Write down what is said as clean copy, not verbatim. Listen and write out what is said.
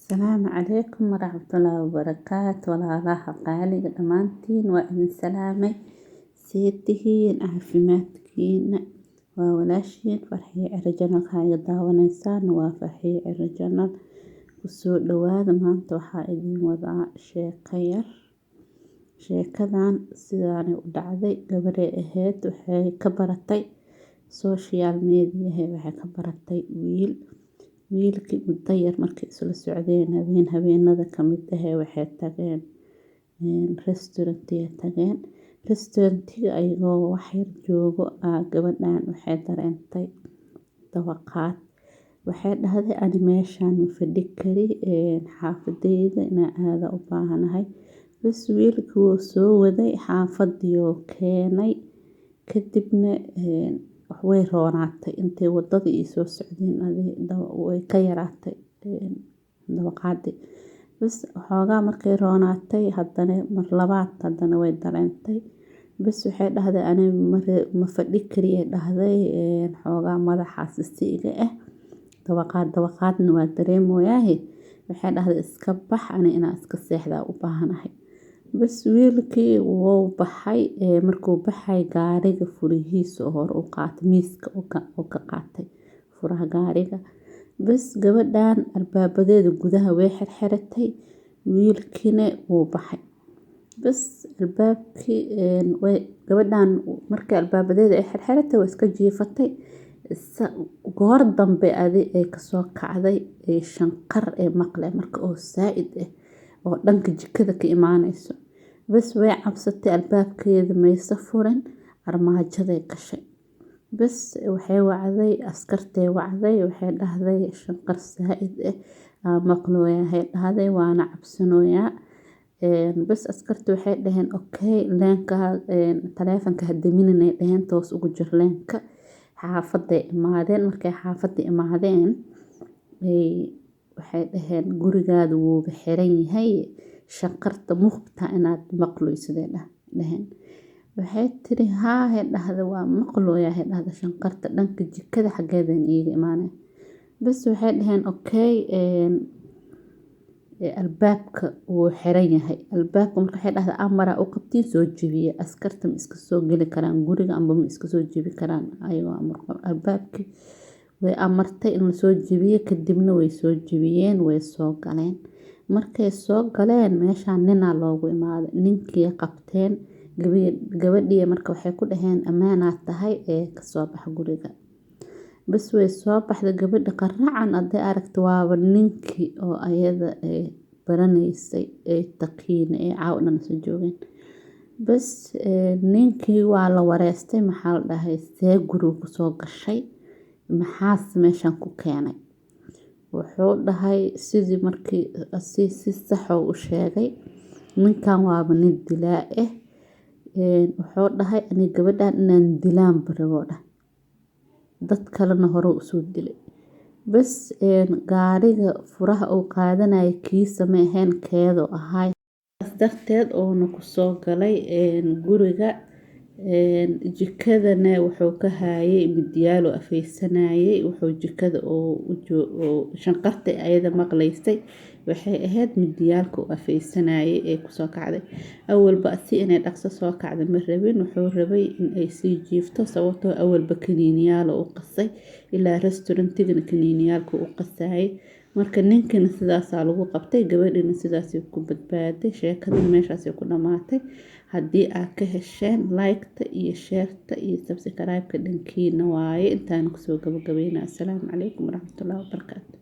Asalaamu calaykum waraxmatullaahi wabarakaatu. Walaalaha qaaliga, dhammaantiin waa idin salaamay. See tihiin? Caafimaadkiina? Waa walaashiin Farxiye Ciro Channel-ka iga daawanaysaan waa Farxiye Ciro Channel. Kusoo dhawaada. Maanta waxaa idin wadaa sheeko yar. Sheekadan sidaanay u dhacday: gabadhay ahayd waxay ka baratay social media, waxay ka baratay wiil. Wiilkii muddo yar markay isla socdeen, habeen habeenada kamid ah waxay tageen restaurant-iga tageen. Restaurant-iga ayagoo wax yar joogo, gabadhan waxay dareentay dawaqaad. Waxay dhahday, "Ani meeshaan ma fadhi kari, xaafadeyda inaan aada u baahanahay." Bas, wiilkii wuu soo waday, xaafadii keenay. Kadibna way roonaatay. Intay wadadii ay soo socdeen way ka yaraatay dawaqaadii. Bas, xoogaa markay roonaatay, haddana mar labaad haddana way dareentay. Bas, waxay dhahday, "Ani ma fadhi kari," ay dhahday, "xoogaa madaxaas si iga ah, dawaqaad dawaqaadna waa dareemoyaahe." Waxay dhahday, "Iska bax, ani inaan iska seexdaa u baahanahay." Bas, wiilkii wuu baxay. Markuu baxay, gaariga furihiisa hore u qaatay, miiska oo ka qaatay furaha gaariga. Bas, gabadhan albaabadeeda gudaha way xirxiratay, wiilkiina wuu baxay. Bas, albaabkii gabadhan markii albaabadeeda ay xirxiratay, way iska jiifatay. Goor dambe adi ay kasoo kacday, shanqar ee maqle marka oo saa-id ah oo dhanka jikada ka imaaneyso. Bas, way cabsatay, albaabkeeda maysa furin, armaajaday gashay. Bas, waxay wacday askartay wacday. Waxay dhahday, "Shanqar saa-id ah aa maqlooyaa," hay dhahday, "waana cabsanooyaa." Bas, askarta waxay dhaheen, "Okay, line-ka taleefanka ha daminin," ay dhaheen, "toos ugu jir line-ka." Xaafaday imaadeen. Markay xaafada imaadeen, waxay dhaheen, "Gurigaada wuuba xiran yahay, shanqarta muqtaa inaad maqluysid," ay dhaheen. Waxay tiri, "Haa," hay dhahda, "waa maqlooyaa," hay dhahda, "shanqarta dhanka jikada xaggeedan iiga imaanay." Bas, waxay dhaheen, "Okay, albaabka wuu xiran yahay." Albaabka marka, waxay dhahday, "Amara u qabtiin, soo jebiya." Askarta ma iska soo geli karaan guriga amba ma iska soo jebi karaan ayagoo amar qabo. Albaabkii way amartay in lasoo jebiyo. Kadibna way soo jebiyeen, way soo galeen. Markay soo galeen, meeshaan ninaa loogu imaaday. Ninkii qabteen gabadhii. Marka waxay ku dhaheen, "Ammaanaad tahay ee kasoo bax guriga." Bas, way soo baxday gabadha. Qaracan hadday aragto, waaba ninkii oo ayada ay baranaysay, ay taqiina, ee caawa dhan soo joogeen. Bas, ninkii waa la wareystay. Maxaa la dhahay? "See guriga kusoo gashay? Maxaas meeshan ku keenay?" Wuxuu dhahay, sidii markii si sax u sheegay, ninkan waaba nin dilaa ah. Wuxuu dhahay, "Ani gabadhan inaan dilaan rabo," dhah, "dad kalena hore usoo dilay." Bas, gaariga furaha uu qaadanaya kiisa ma ahayn, keedu ahay. Darteed uuna kusoo galay guriga. Jikadana wuxuu ka hayay midiyaalo afeysanayay. Wuxuu jikada oo shanqarta ayada maqlaysay waxay ahayd midiyaalka uu afeysanayay ee kusoo kacday. Awalba si inay dhaqso soo kacday ma rabin, wuxuu rabay in ay sii jiifto, sababtoo awalba kaniiniyaal u qasay, ilaa restaurantigana kaniiniyaalka u qasayay. Marka ninkina sidaasaa lagu qabtay, gabadhina sidaasay ku badbaaday. Sheekadana meeshaasay ku dhammaatay. Haddii aad ka hesheen, like-ta iyo share-ta iyo subscribe-ka dhankiina waaye. Intaan kusoo gabagabeynaa. Asalaamu calaykum waraxmatullaahi wabarakaatu.